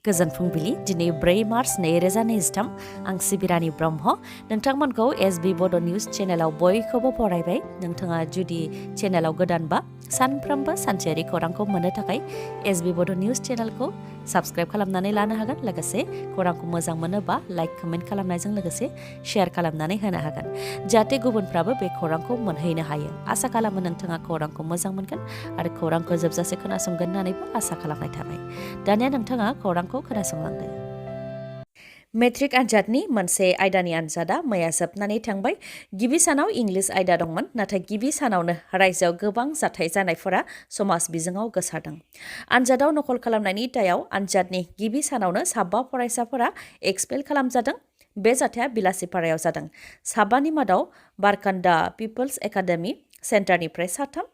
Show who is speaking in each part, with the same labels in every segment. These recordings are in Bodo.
Speaker 1: गोजोन फुंबिलि दिनै 4 मार्च 2023 आं सिबिरानि ब्रह्म नोंथांमोनखौ एसबी बड निउज चेनेलाव बयखौबो फरायबाय नोंथाङा जुदि चेनेलाव गोदानबा सानफ्रोमबो सानसेयारि खौरांखौ मोननो थाखाय एसबी बड निउज चेनेलखौ साबस्क्राइब खालामनानै लानो हागोन लोगोसे खौरांखौ मोजां मोनोबा लाइक कमेन्ट खालामनायजों लोगोसे शेयार खालामनानै होनो हागोन जाहाथे गुबुनफ्राबो बे खौरांखौ मोनहैनो हायो आसा खालामो नोंथाङा खौरांखौ मोजां मोनगोन आरो खौरांखौ जोबजासे खोनासंगोन होननानैबो आसा खालामनाय थाबाय दानिया नोंथाङा खौरांखौ खोनासंलांदो मेट्रिक आनजादनि मोनसे आयदानि आनजादा मैया जोबनानै थांबाय गिबि सानाव इंलिश आयदा दंमोन नाथाय गिबि सानावनो रायजोआव गोबां जाथाय जानायफोरा समाज बिजोङाव गोसारदों आनजादाव नकल खालामनायनि दायाव आनजादनि गिबि सानावनो 7 फरायसाफोरा एक्सपेल खालामजादों बे जाथाया बिलासिपारायाव जादों 7नि मादाव बारकान्दा पिपल्स एकाडेमि सेन्टारनिफ्राय 3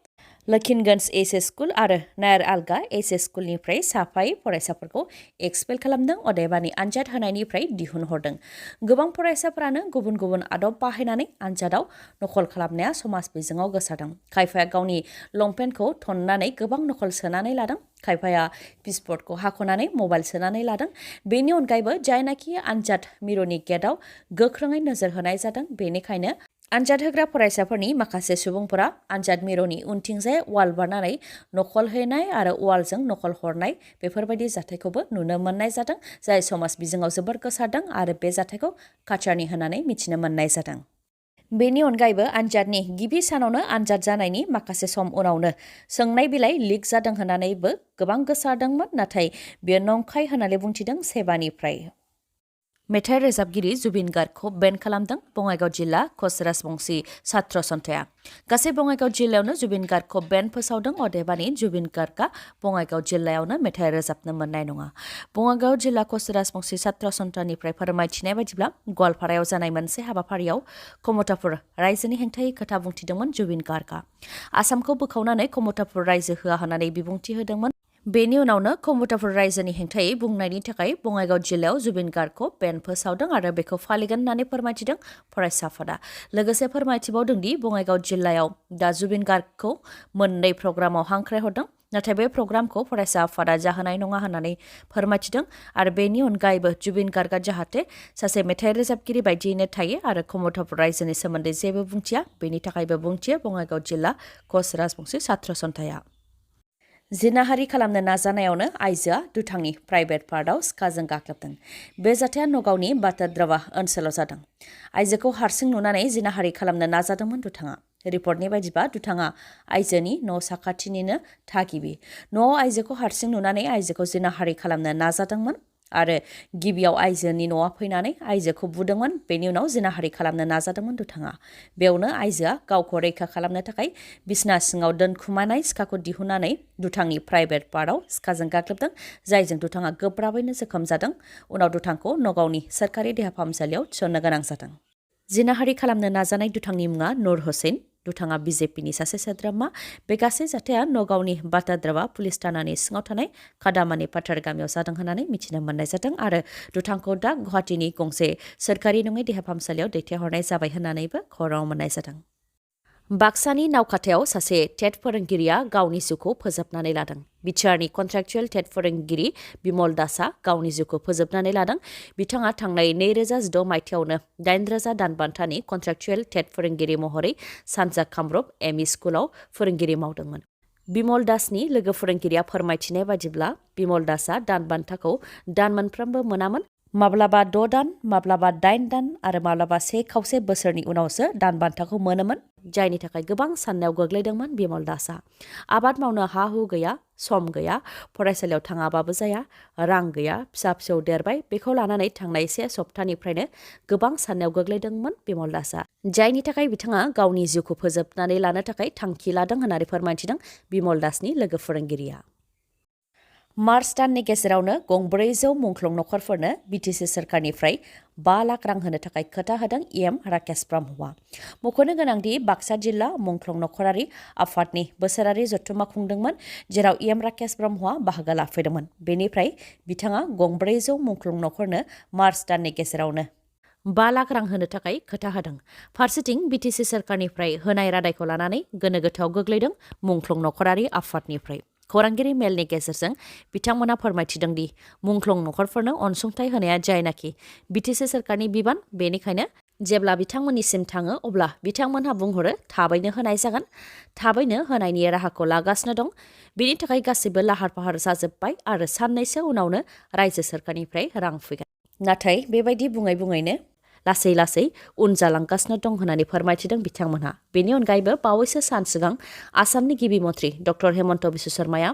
Speaker 1: लखिनगन्ज एचएस स्कुल आरो नायर आलगा एचएस स्कुलनिफ्राय 5 फरायसाफोरखौ एक्सपेल खालामदों अदेबानि आनजाद होनायनिफ्राय दिहुनहरदों गोबां फरायसाफोरानो गुबुन गुबुन आदब बाहायनानै आनजादाव नकल खालामनाया समाज बिजोङाव गोसारदों खायफाया गावनि लंपेन्टखौ थननानै गोबां नकल सोनानै लादों खायफाया पिसपटखौ हाख'नानै मबाइल सोनानै लादों बेनि अनगायैबो जायनाखि आनजाद मिरुनि गेटआव गोख्रोङै नोजोर होनाय जादों बेनिखायनो आनजाद होग्रा फरायसाफोरनि माखासे सुबुंफोरा आनजाद मिरुनि उनथिंजाय वाल बारनानै नकल हैनाय आरो वालजों नकल हरनाय बेफोरबायदि जाथायखौबो नुनो मोननाय जादों जाय समाज बिजोङाव जोबोर गोसारदों आरो बे जाथायखौ काचारनि होननानै मिथिनो मोननाय जादों बेनि अनगायैबो आनजादनि गिबि सानावनो आनजाद जानायनि माखासे सम उनावनो सोंनाय बिलाइ लिक जादों होननानैबो गोबां गोसारदोंमोन नाथाय बेयो नंखाय होननानै बुंथिदों सेबानिफ्राय मेथाइ रोजाबगिरि जुबिन गार्गखौ बेन खालामदों बङाइगाव जिल्ला कच राजबंशी छात्र सन्थाया गासै बङाइगाव जिल्लायावनो जुबिन गार्गखौ बेन फोसावदों अदेबानि जुबिन गार्गआ बङाइगाव जिल्लायावनो मेथाइ रोजाबनो मोननाय नङा बङाइगाव जिल्ला कच राजबंशी छात्र सन्थानिफ्राय फोरमायथिनाय बायदिब्ला गवालपारायाव जानाय मोनसे हाबाफारियाव कमतापुर रायजोनि हेंथायै खोथा बुंथिदोंमोन जुबिन गार्गआ आसामखौ बोखावनानै कमतापुर रायजो होआ होननानै बिबुंथि होदोंमोन बेनि उनावनो कमतापुर रायजोनि हेंथायै बुंनायनि थाखाय बङाइगाव जिल्लायाव जुबिन गार्गखौ बेन फोसावदों आरो बेखौ फालिगोन होननानै फोरमायथिदों फरायसाफोरा लोगोसे फोरमायथिबावदों दि बङाइगाव जिल्लायाव दा जुबिन गार्गखौ मोननै प्रग्रामाव हांख्रायहरदों नाथाय बे प्रग्रामखौ फरायसा आफादा जाहोनाय नङा होननानै फोरमायथिदों आरो बेनि अनगायैबो जुबिन गार्गआ जाहाथे सासे मेथाइ रोजाबगिरि बायदियैनो थायो आरो कमतापुर रायजोनि सोमोन्दै जेबो बुंथिया बेनि थाखायबो बुंथियो बङाइगाव जिल्ला कच राजबंशी छात्र सन्थाया जिनाहारि खालामनो नाजानायावनो आइजोआ दुथांनि प्राइभेट पार्टआव सिखाजों गाग्लोबदों बे जाथाया नगावनि बाटाद्रावा ओनसोलाव जादों आइजोखौ हारसिं नुनानै जिनाहारि खालामनो नाजादोंमोन दुथाङा रिपर्टनि बायदिबा दुथाङा आइजोनि न' साखाथिनिनो थागिबि न'आव आइजोखौ हारसिं नुनानै आइजोखौ जिनाहारि खालामनो नाजादोंमोन आरो गिबियाव आइजोनि न'आ फैनानै आइजोखौ बुदोंमोन बेनि उनाव जिनाहारि खालामनो नाजादोंमोन दुथाङा बेयावनो आइजोआ गावखौ रैखा खालामनो थाखाय बिसना सिङाव दोनखुमानाय सिखाखौ दिहुननानै दुथांनि प्राइभेट पार्टआव सिखाजों गाग्लोबदों जायजों दुथाङा गोब्राबैनो जोखोम जादों उनाव दुथांखौ नगावनि सोरखारि देहा फाहामसालियाव थिसननो गोनां जादों जिनाहारि खालामनो नाजानाय दुथांनि मुङा नूर हुसैन दुथाङा बिजेपिनि सासे सोद्रोमा बे गासै जाथाया नगावनि बाटाद्रावा पुलिस थानानि सिङाव थानाय खादामानि पाथार गामियाव जादों होननानै मिथिनो मोननाय जादों आरो दुथांखौ दा गुवाहाटीनि गंसे सोरखारि नङै देहा फाहामसालियाव दैथायहरनाय जाबाय होननानैबो खौराङाव मोननाय जादों बाक्सानि नावखाथायाव सासे टेट फोरोंगिरिया गावनि जिउखौ फोजोबनानै लादों बिटिआरनि कन्ट्राक्चुएल टेट फोरोंगिरि बिमल दासआ गावनि जिउखौ फोजोबनानै लादों बिथाङा थांनाय 2016 मायथाइयावनो 8,000 दान बान्थानि कन्ट्राक्चुएल टेट फोरोंगिरि महरै सानजा कामरुप एमइ स्कुलाव फोरोंगिरि मावदोंमोन बिमल दासनि लोगो फोरोंगिरिया फोरमायथिनाय बायदिब्ला बिमल दासआ दान बान्थाखौ दान मोनफ्रोमबो मोनामोन माब्लाबा 6 दान माब्लाबा 8 दान आरो माब्लाबा 1.25 बोसोरनि उनावसो दान बान्थाखौ मोनोमोन जायनि थाखाय गोबां साननायाव गोग्लैदोंमोन बिमल दासआ आबाद मावनो हा हु गैया सम गैया फरायसालियाव थाङाबाबो जाया रां गैया फिसा फिसौ देरबाय बेखौ लानानै थांनाय 1 सप्तानिफ्रायनो गोबां साननायाव गोग्लैदोंमोन बिमल दासआ जायनि थाखाय बिथाङा गावनि जिउखौ फोजोबनानै लानो थाखाय थांखि लादों होननानै फोरमायथिदों बिमल दासनि लोगो फोरोंगिरिया मार्च दाननि गेजेरावनो 400 मुंख्लं नखरफोरनो बिटिसि सोरखारनिफ्राय 5 लाख रां होनो थाखाय खोथा होदों इएम राकेश ब्रह्मआ मख'नो गोनांदि बाक्सा जिल्ला मुंख्लं नखरारि आफादनि बोसोरारि जथुम्मा खुंदोंमोन जेराव इएम राकेश ब्रह्मआ बाहागो लाफैदोंमोन बेनिफ्राय बिथाङा 400 मुंख्लं नखरनो मार्च दाननि गेजेरावनो 5 लाख रां होनो थाखाय खोथा होदों फारसेथिं बिटिसि सोरखारनिफ्राय होनाय रादायखौ लानानै गोनो गोथोआव गोग्लैदों मुंख्लं नखरारि आफादनिफ्राय खौरांगिरि मेलनि गेजेरजों बिथांमोना फोरमायथिदों दि मुंख्लं नखरफोरनो अनसुंथाइ होनाया जायनाखि बिटिसि सोरखारनि बिबान बेनिखायनो जेब्ला बिथांमोननिसिम थाङो अब्ला बिथांमोनहा बुंहरो थाबैनो होनाय जागोन थाबैनो होनायनि राहाखौ लागासिनो दं बेनि थाखाय गासैबो लाहार फाहार जाजोब्बाय आरो साननैसो उनावनो रायजो सोरखारनिफ्राय रां फैगोन नाथाय बेबायदि बुङै बुङैनो लासै लासै उन जालांगासिनो दं होननानै फोरमायथिदों बिथांमोनहा बेनि अनगायैबो बावैसो सान सिगां आसामनि गिबि मन्थ्रि डक्टर हेमन्त बिश्व शर्माया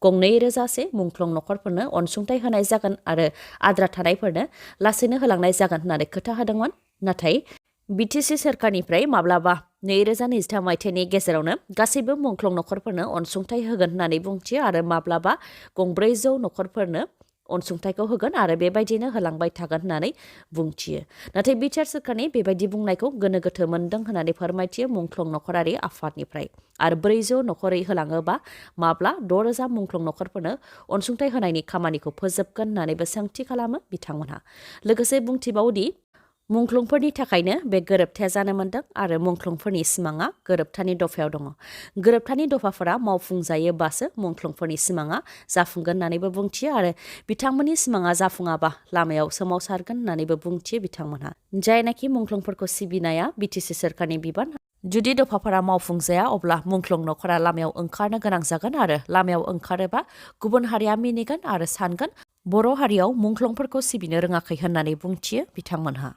Speaker 1: गंनै रोजासे मुंख्लं नखरफोरनो अनसुंथाइ होनाय जागोन आरो आद्रा थानायफोरनो लासैनो होलांनाय जागोन होननानै खोथा होदोंमोन नाथाय बिटिसि सोरखारनिफ्राय माब्लाबा 2023 मायथाइनि गेजेरावनो गासैबो मुंख्लं नखरफोरनो अनसुंथाइ होगोन होननानै बुंथियो आरो माब्लाबा 400 नखरफोरनो अनसुंथाइखौ होगोन आरो बेबायदिनो होलांबाय थागोन होननानै बुंथियो नाथाय बिटिआर सोरखारनि बेबायदि बुंनायखौ गोनो गोथो मोनदों होननानै फोरमायथियो मुंख्लं नखरारि आफादनिफ्राय आरो 400 नखरै होलाङोबा माब्ला 6000 मुंख्लं नखरफोरनो अनसुंथाइ होनायनि खामानिखौ फोजोबगोन होननानैबो सोंथि खालामो बिथांमोनहा लोगोसे बुंथिबावोदि मुंख्लंफोरनि थाखायनो बे गोरोबथाया जानो मोन्दों आरो मुंख्लंफोरनि सिमाङा गोरोबथानि दफायाव दङ गोरोबथानि दफाफोरा मावफुंजायोबासो मुंख्लंफोरनि सिमाङा जाफुंगोन होननानैबो बुंथियो आरो बिथांमोननि सिमाङा जाफुङाबा लामायाव सोमावसारगोन होननानैबो बुंथियो बिथांमोनहा जायनाखि मुंख्लंफोरखौ सिबिनाया बिटिसि सोरखारनि बिबान जुदि दफाफोरा मावफुंजाया अब्ला मुंख्लं नखरा लामायाव ओंखारनो गोनां जागोन आरो लामायाव ओंखारोबा गुबुन हारिया मिनिगोन आरो सानगोन बर' हारियाव मुंख्लंफोरखौ सिबिनो रोङाखै होननानै बुंथियो बिथांमोनहा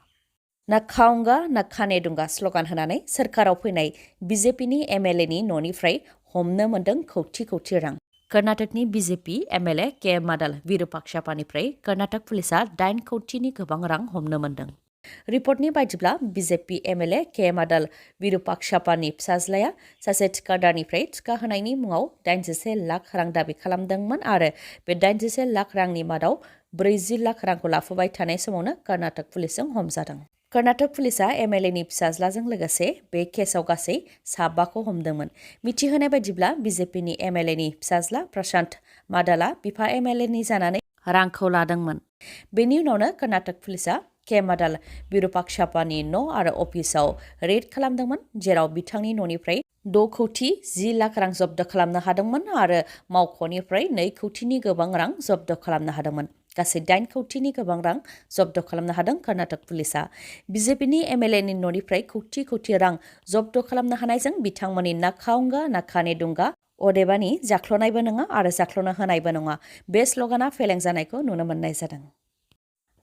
Speaker 1: ना खाउंगा ना खाने दुंगा स्लगान होनानै सोरखाराव फैनाय बिजेपिनि एमएलएनि न'निफ्राय हमनो मोन्दों कौटि कौटि रां कर्नाटकनि बिजेपि एमएलए के मादाल विरुपाक्षापानिफ्राय कर्नाटक पुलिसा 8 कौटिनि गोबां रां हमनो मोन्दों रिपर्टनि बायदिब्ला बिजेपि एमएलए के मादाल विरुपाक्षापानि फिसाज्लाया सासे थिकादारनिफ्राय थिका होनायनि मुङाव 81 लाख रां दाबि खालामदोंमोन आरो बे 81 लाख रांनि मादाव 40 लाख रांखौ लाफुबाय थानाय समावनो कर्नाटक पुलिसजों हमजादों कर्नाटक पुलिसा एमएलएनि फिसाज्लाजों लोगोसे बे केसआव गासै 7खौ हमदोंमोन मिथिहोनाय बायदिब्ला बिजेपिनि एमएलएनि फिसाज्ला प्रशान्त मादाला बिफा एमएलएनि जानानै रांखौ लादोंमोन बेनि उनावनो कर्नाटक पुलिसा के मादाल विरुपाक्षापानि न' आरो अफिसाव रेड खालामदोंमोन जेराव बिथांनि न'निफ्राय 6 कौटि 10 लाख रां जब्द खालामनो हादोंमोन आरो मावख'निफ्राय 2 कौटिनि गोबां रां जब्द खालामनो हादोंमोन गासै 8 कौटिनि गोबां रां जब्द खालामनो हादों कर्नाटक पुलिसा बिजेपिनि एमएलएनि न'निफ्राय कौटि कौटि रां जब्द खालामनो हानायजों बिथांमोननि ना खाउंगा ना खाने दुंगा अदेबानि जाख्ल'नायबो नङा आरो जाख्ल'नो होनायबो नङा बे स्लगाना फेलें जानायखौ नुनो मोननाय जादों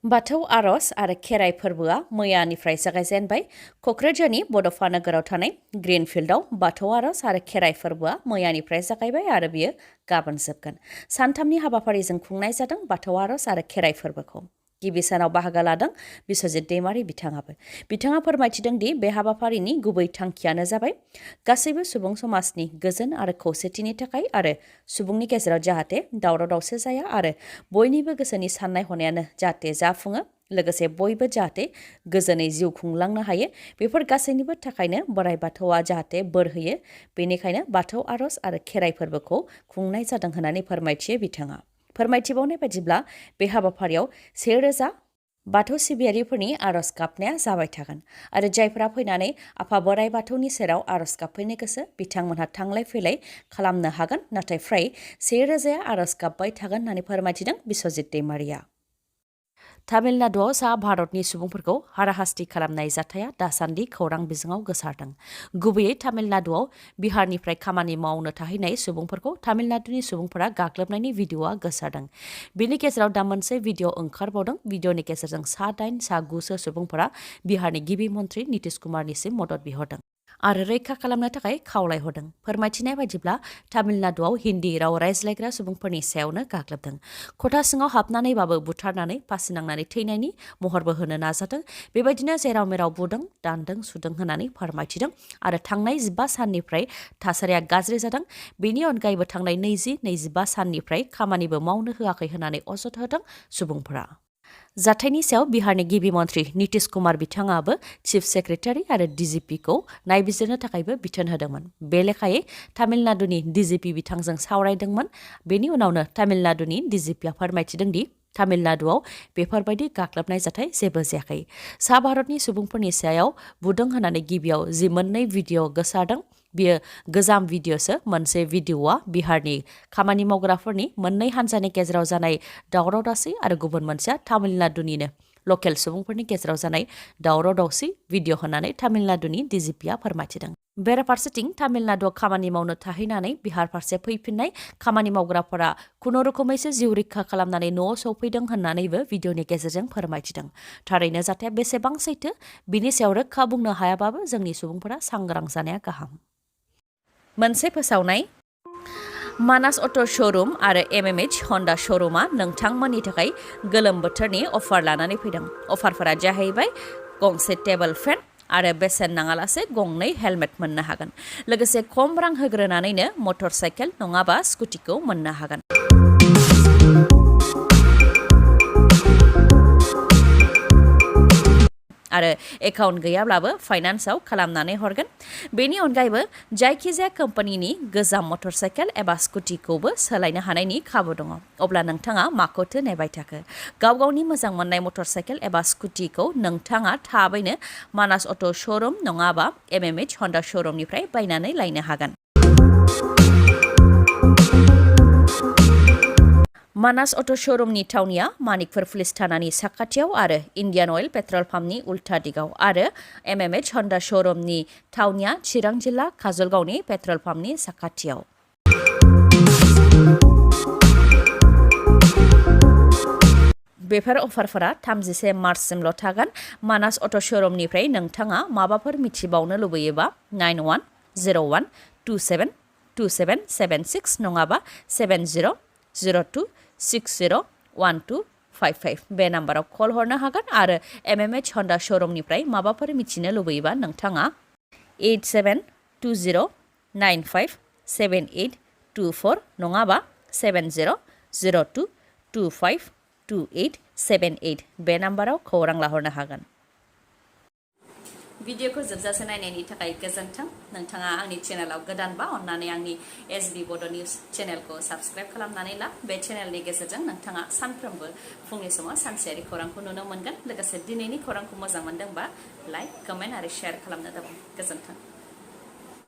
Speaker 1: बाथौ आर'ज आरो खेराइ फोरबोआ मैयानिफ्राय जागायजेनबाय क'क्राझारनि बड'फा नोगोराव थानाय ग्रिनफिल्डआव बाथौ आर'ज आरो खेराइ फोरबोआ मैयानिफ्राय जागायबाय आरो बियो गाबोन जोबगोन सानथामनि हाबाफारिजों खुंनाय जादों बाथौ आर'ज आरो खेराइ फोरबोखौ गिबि सानाव बाहागो लादों बिश्वजित दैमारि बिथाङा फोरमायथिदों दि बे हाबाफारिनि गुबै थांखियानो जाबाय गासैबो सुबुं समाजनि गोजोन आरो खौसेथिनि थाखाय आरो सुबुंनि गेजेराव जाहाथे दावराव दावसि जाया आरो बयनिबो गोसोनि साननाय हनायानो जाहाथे जाफुङो लोगोसे बयबो जाहाथे गोजोनै जिउ खुंलांनो हायो बेफोर गासैनिबो थाखायनो बोराइ बाथौआ जाहाथे बोर होयो बेनिखायनो बाथौ आर'ज आरो खेराइ फोरबोखौ खुंनाय जादों होननानै फोरमायथियो बिथाङा फोरमायथिबावनाय बायदिब्ला बे हाबाफारियाव 1000 बाथौ सिबियारिफोरनि आर'ज गाबनाया जाबाय थागोन आरो जायफोरा फैनानै आफा बोराइ बाथौनि सेराव आर'ज गाबफैनो गोसो बिथांमोनहा थांलाय फैलाय खालामनो हागोन नाथाय फ्राय 1000 आर'ज गाबबाय थागोन होननानै फोरमायथिदों बिश्वजित दैमारिया तामिलनाडुआव सा भारतनि सुबुंफोरखौ हाराहास्ति खालामनाय जाथाया दासान्दि खौरां बिजोङाव गोसारदों गुबैयै तामिलनाडुआव बिहारनिफ्राय खामानि मावनो थाहैनाय सुबुंफोरखौ तामिलनाडुनि सुबुंफोरा गाग्लोबनायनि भिडिअ'आ गोसारदों बेनि गेजेराव दा मोनसे भिडिअ' ओंखारबावदों भिडिअ'नि गेजेरजों 8 सा 9 सुबुंफोरा बिहारनि गिबि मन्थ्रि नितिश कुमारनिसिम मदद बिहरदों आरो रैखा खालामनो थाखाय खावलायहरदों फोरमायथिनाय बायदिब्ला तामिलनाडुआव हिन्दी राव रायज्लायग्रा सुबुंफोरनि सायावनो गाग्लोबदों खथा सिङाव हाबनानैबाबो बुथारनानै फासि नांनानै थैनायनि महरबो होनो नाजादों बेबायदिनो जेराव मेराव बुदों दानदों सुदों होननानै फोरमायथिदों आरो थांनाय 15 साननिफ्राय थासारिया गाज्रि जादों बेनि अनगायैबो थांनाय 20-25 साननिफ्राय खामानिबो मावनो होआखै होननानै अजद होदों सुबुंफोरा जाथायनि सायाव बिहारनि गिबि मन्थ्रि नितिश कुमार बिथाङाबो चिफ सेक्रेटारि आरो डिजिपिखौ नायबिजिरनो थाखायबो बिथोन होदोंमोन बे लेखायै तामिलनाडुनि डिजिपि बिथांजों सावरायदोंमोन बेनि उनावनो तामिलनाडुनि डिजिपिआ फोरमायथिदों दि तामिलनाडुआव बेफोरबायदि गाग्लोबनाय जाथाय जेबो जायाखै सा भारतनि सुबुंफोरनि सायाव बुदों होननानै गिबियाव जि मोननै भिडिअ' गोसारदों बियो गोजाम भिडिअसो मोनसे भिडिअआ बिहारनि खामानि मावग्राफोरनि मोननै हानजानि गेजेराव जानाय दावराव दावसि आरो गुबुन मोनसेया तामिलनाडुनिनो लकेल सुबुंफोरनि गेजेराव जानाय दावराव दावसि भिडिअ होनानै तामिलनाडुनि डिजिपिआ फोरमायथिदों। बेराफारसेथिं तामिलनाडुआव खामानि मावनो थाहैनानै बिहार फारसे फैफिननाय खामानि मावग्राफोरा खुनुरुखुमैसो जिउ रैखा खालामनानै न'आव सौफैदों होननानैबो भिडिअनि गेजेरजों फोरमायथिदों। थारैनो जाथाया बेसेबां सैथो बिनि सायाव रोखा बुंनो हायाबाबो जोंनि सुबुंफोरा सांग्रां जानाया गाहाम। मोनसे फोसावनाय मानास अट' श'रुम आरो MMH हन्डा श'रुमा नोंथांमोननि थाखाय गोलोम बोथोरनि अफार लानानै फैदों। अफारफोरा जाहैबाय गंसे टेबोल फेन आरो बेसेन नाङालासे गंनै हेलमेट मोननो हागोन। लोगोसे खम रां होग्रोनानैनो मटर साइकेल नङाबा स्कुटिखौ मोननो हागोन। आरो एकाउन्ट गैयाब्लाबो फाइनान्सआव खालामनानै हरगोन। बेनि अनगायैबो जायखिजाया कम्पानिनि गोजाम मटर साइकेल एबा स्कुटिखौबो सोलायनो हानायनि खाबु दङ। अब्ला नोंथाङा माखौथो नेबाय थाखो? गाव गावनि मोजां मोननाय मटर साइकेल एबा स्कुटिखौ नोंथाङा थाबैनो मानास अट' श'रुम नङाबा MMH हन्डा श'रुमनिफ्राय बायनानै लायनो हागोन। मानास अट' श'रुमनि थावनिया मानिकपुर पुलिस थानानि साखाथियाव आरो इन्डियान अइल पेट्रल पाम्पनि उल्था दिगाव आरो MMH हन्डा श'रुमनि थावनिया चिरां जिल्ला काजलगावनि पेट्रल पाम्पनि साखाथियाव। बेफोर अफारफोरा 31 मार्चसिमल' थागोन। मानास अट' श'रुमनिफ्राय नोंथाङा माबाफोर मिथिबावनो लुबैयोबा 9101272776 नङाबा 7002601255 बे नाम्बाराव कल हरनो हागोन आरो MMH हन्डा श'रुमनिफ्राय माबाफोर मिथिनो लुबैयोबा नोंथाङा 8720957824 नङाबा 7002252878 बे नाम्बाराव खौरां लाहरनो हागोन। भिडिअखौ जोबजासे नायनायनि थाखाय गोजोन्थों। नोंथाङा आंनि चेनेलाव गोदानबा अन्नानै आंनि SB बड' निउस चेनेलखौ साबस्क्राइब खालामनानै ला। बे चेनेलनि गेजेरजों नोंथाङा सानफ्रोमबो फुंनि समाव सानसेयारि खौरांखौ नुनो मोनगोन। लोगोसे दिनैनि खौरांखौ मोजां मोनदोंबा लाइक, कमेन्ट आरो शेयार खालामनो दाबाव। गोजोन्थों।